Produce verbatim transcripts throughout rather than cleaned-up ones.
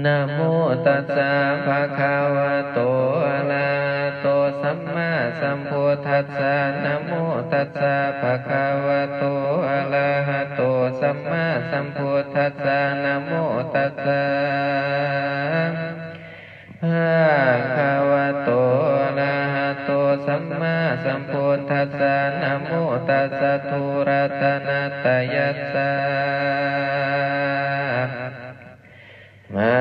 นะโมตัสสะภะคะวะโต อะระหะโต สัมมาสัมพุทธัสสะ นะโมตัสสะภะคะวะโต อะระหะโต สัมมาสัมพุทธัสสะ นะโมตัสสะภะคะวะโต อะระหะโต สัมมาสัมพุทธัสสะ นะโมตัสสะ ทู รัตนะตะยัสสะ มั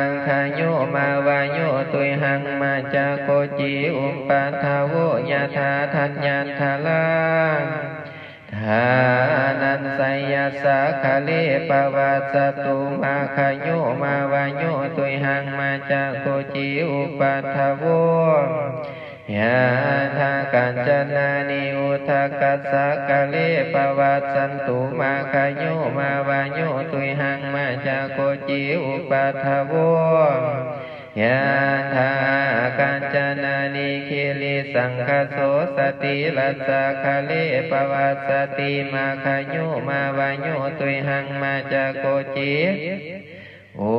คคโย มาวโย ตุยหัง มาจาโคจี อุปัทโว ยะถา ธัญญันทะรา ทานัญชยสาคะเล ปวัสสะตุ มัคคโย มาวโย ตุยหัง มาจาโคจี อุปัทโว ยะถา กัญจนานิ อุทะกัสสะคะเล ปวัสสันตุ มัคคโย มาวโย ตุยหัง มาจาโคจี อุปัทโว ยะถา กัญจนานิ กิริสังคะโส สติรัสสะคะเล ปวัสสติ มัคคโย มาวโย ตุยหัง มาจาโคจี อุ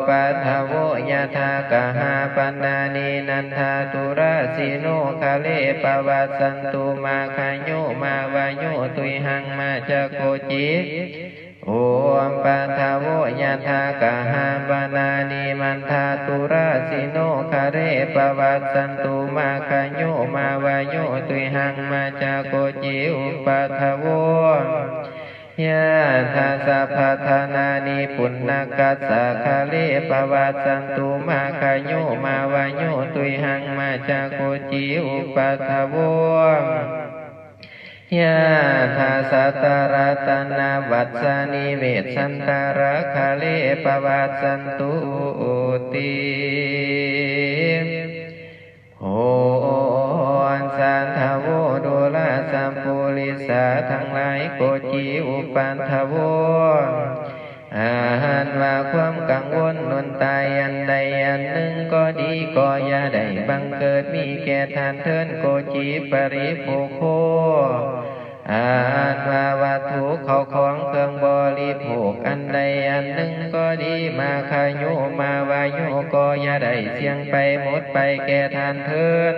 ปัทโว ยะถา กหาปนานิ นันทาตุราสิโนคะเล ปวัสสันตุ มัคคโย มาวโย ตุยหัง มาจาโคจี อุปัทโว ยะถา กหาปนานิ มันทาตุราสิโนคะเล ปวัสสันตุ มัคคโย มาวโย ตุยหัง มาจาโคจี อุปัทโว ยะถา สัพพะทานานิ ปุณณกัสสะคะเล ปวัสสันตุ มัคคโย มาวโย ตุยหัง มาจาโคจี อุปัทโว ยะถา สัตตะรัตนะวัสสานิ เวสสันตะระคะเล ปวัสสันตุ ติ โหนสันทโว ดูราสัพปุริสา ทั้งหลายโกจี อุปัทโว อันว่าความกังวลนนตายอันใดอันหนึ่งก็ดี ก็อย่าได้บังเกิดมีแก่ท่านเทิน โกจี ปริโภโค อันว่าวัตถุเข้าของเครื่องบริโภคอันใดอันหนึ่งก็ดี มาคายุ มาวายุ ก็อย่าได้เสี่ยงไปหมดไปแก่ท่านเทิน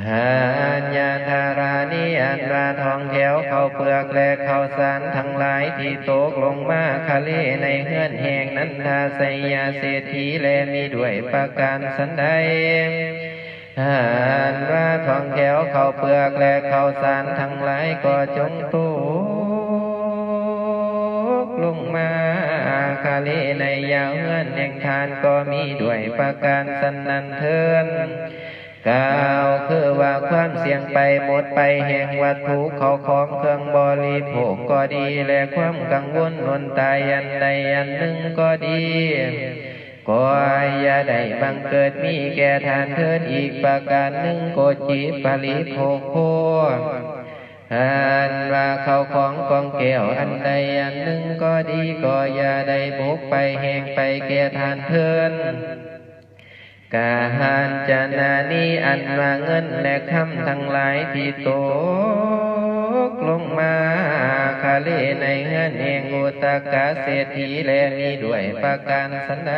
ธัญญาธารานิ อันว่าทองแถวข้าวเปลือกและข้าวสารทั้งหลายที่ตกลงมาคะเลในเฮือนแห่งนันทาไสยเศรษฐี และมีด้วยประการสันใด อันว่าทองแถวข้าวเปลือกและข้าวสารทั้งหลายก็จงตกลงมาคะเลในยาวเฮือนแห่งทานก็มีด้วยประการสันนั้นเทิน กล่าวคือว่าความเสี่ยงไปหมดไปแห่งวัตถุเข้าของเครื่องบริโภคก็ดี และความกังวลนนตายอันใดอันหนึ่งก็ดี ก็อย่าได้บังเกิดมีแก่ท่านเทินอีกประการหนึ่ง โกจี ปริโภโค อันว่าเข้าของกองแก้วอันใดอันหนึ่งก็ดี ก็อย่าได้บกไปแห่งไปแก่ท่านเทิน กาหานจนานิ อันว่าเงินและคำทั้งหลายที่ตกลงมาคะเลในเฮือนแห่งอุตกะเศรษฐี และมีด้วยประการสันใด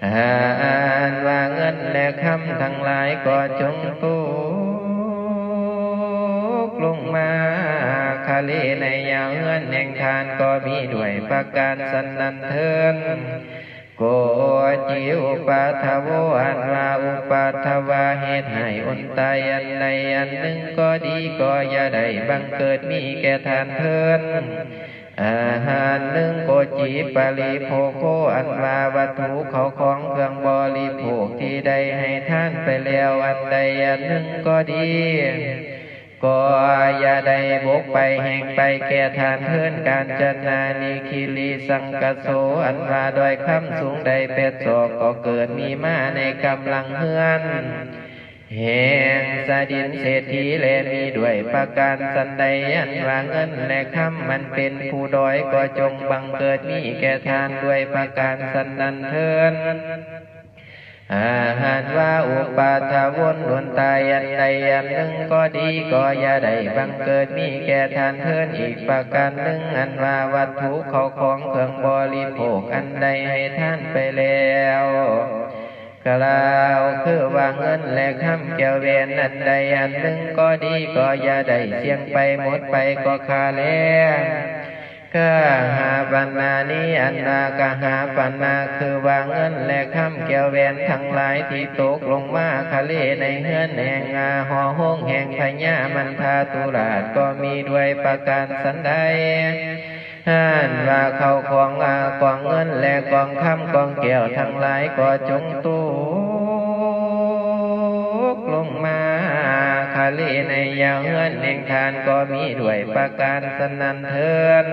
อันว่าเงินและคำทั้งหลายก็จงตกลงมาคะเลในยาวเฮือนแห่งทานก็มีด้วยประการสันนั้นเทิน โกจี อุปัทโว อันว่าอุปัทวาเหตุให้อนตายอันใดอันหนึ่งก็ดี ก็อย่าได้บังเกิดมีแก่ท่านเทิน อาหารหนึ่ง โกจี ปริโภโค อันว่าวัตถุเข้าของเครื่องบริโภคที่ได้ให้ทานไปแล้วอันใดอันหนึ่งก็ดี ก็อย่าได้บกไปแห่งไปแก่ท่านเทิน กาญจนานิ คิริสังกะโส อันว่าดอยคำสูงได้แปดศอกก็เกิดมีมาในกำลังเฮือน แห่งสดินเศรษฐี และมีด้วยประการสันใด อันว่าเงินและคำมันเป็นผู้ดอยก็จงบังเกิดมีแก่ท่านด้วยประการสันนั้นเทิน อาหารว่าอุปาทวนหนตายอันใดอันหนึ่งก็ดี ก็อย่าได้บังเกิดมีแก่ท่านเทิน อีกประการหนึ่ง อันว่าวัตถุเข้าของเครื่องบริโภคอันใดให้ทานไปแล้ว กล่าวคือว่าเงินและคำแก้วแหวนอันใดอันหนึ่งก็ดี ก็อย่าได้เสี่ยงไปหมดไปก็ข้าแล กหาปณานี้ อันว่ากหาปณาคือว่าเงินและคำแก้วแหวนทั้งหลายที่ตกลงมาคะเลในเฮือนแห่งอาหอโฮงแห่งพญามันทาตุราชก็มีด้วยประการสันใด อันว่าเข้าของอากองเงินและกองคำกองแก้วทั้งหลายก็จงตกลงมาคะเลในยาวเฮือนแห่งทานก็มีด้วยประการสันนั้นเทิน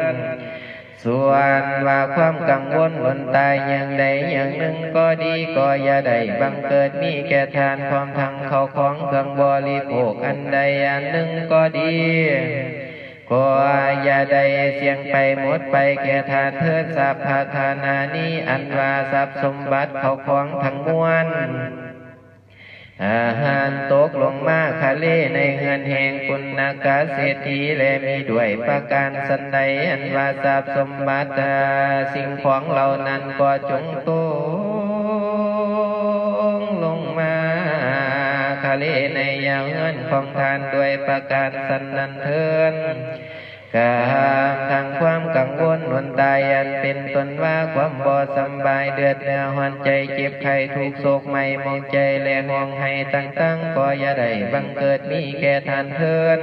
ส่วนว่าความกังวลหนตายอย่างใดอย่างหนึ่งก็ดี ก็อย่าได้บังเกิดมีแก่ทานพร้อมทั้งเข้าของเครื่องบริโภคอันใดอันหนึ่งก็ดี ก็อย่าได้เสี่ยงไปหมดไปแก่ทานเทิน สัพพทานานี้ อันว่าทรัพย์สมบัติเข้าของทั้งมวล อาหารตกลงมาคะเลในเฮือนแห่งปุณณกเศรษฐี และมีด้วยประการสันใด อันว่าทรัพย์สมบัติสิ่งของเหล่านั้นก็จงตกลงมาคะเลในยาวเฮือนของทานด้วยประการสันนั้นเทิน กามทางความกังวลหนตายอันเป็นต้นว่าความบ่สำบายเดือดเนื้อหอนใจเจ็บไข้ทุกข์โศกไหม้หมองใจและห้องไห้ต่างๆ ก็อย่าได้บังเกิดมีแก่ทานเทิน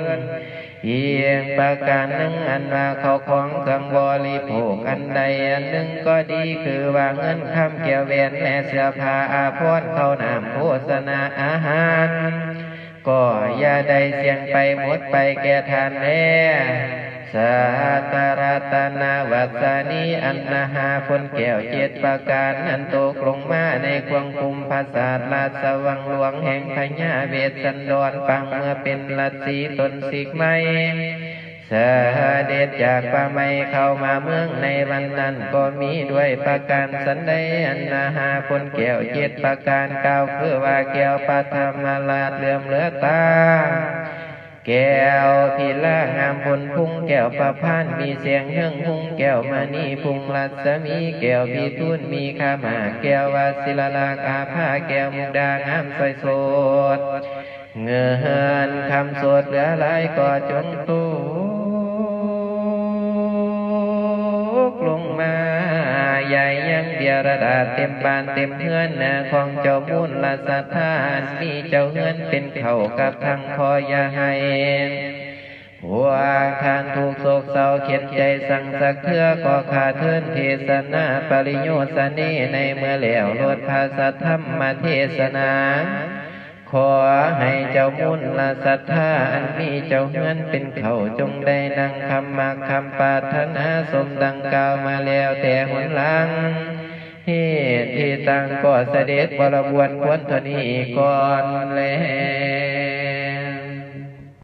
อีกประการหนึ่งอันว่าเข้าของเครื่องบริโภคอันใดอันหนึ่งก็ดีคือว่าเงินคำแก้วแหวนและเสื้อผ้าอาภรณ์เข้าน้ำโภชนาอาหาร ก็อย่าได้เสี่ยงไปหมดไปแก่ทานแล สัตตรัตนวัสสานี อันนาหาผลแก้วเจ็ดประการนั้นตกลงมาในควงคุมพระศาสตร์ราชวังหลวงแห่งพญาเวสสันดรปังเมื่อเป็นรัศสีตนสิกไม้เสด็จจากป่าไม้เข้ามาเมืองในวันนั้นก็มีด้วยประการสันใด อันนาหาผลแก้วเจ็ดประการกล่าวคือว่าแก้วปฐมราชเหลื่อมเหลือตา แก้วพิลางามผลพุงแก้วประพานมีแสงเฮืองหุงแก้วมณีพุงรัศมีแก้วพิทูลมีคามาแก้ววาสิลลากอาภาแก้วมุกดางามสวยสด เงินคำสดเหลือหลายก็จงตกลงมา ใหญ่ยังเดียรดาเต็มบ้านเต็มเฮือนนาของเจ้ามูลละสัทธาอันมีเจ้าเฮือนเป็นเขากับทั้งพ่ออย่าให้ พวกท่านทุกข์โศกเศร้าเข็ญใจสั่งสักเทื่อก็ข้าเทินเทศนาปริโยสเนในเมื่อแล้วลดพระสัทธรรมเทศนา ขอให้เจ้ามูลละสัทธาอันมีเจ้าเฮือนเป็นเขาจงได้นั่งคำมักคำปรารถนาสมดังกล่าวมาแล้วแต่หนหลัง เหตุที่ตั้งก็เสด็จบรบวนควรเท่านี้ก่อนแล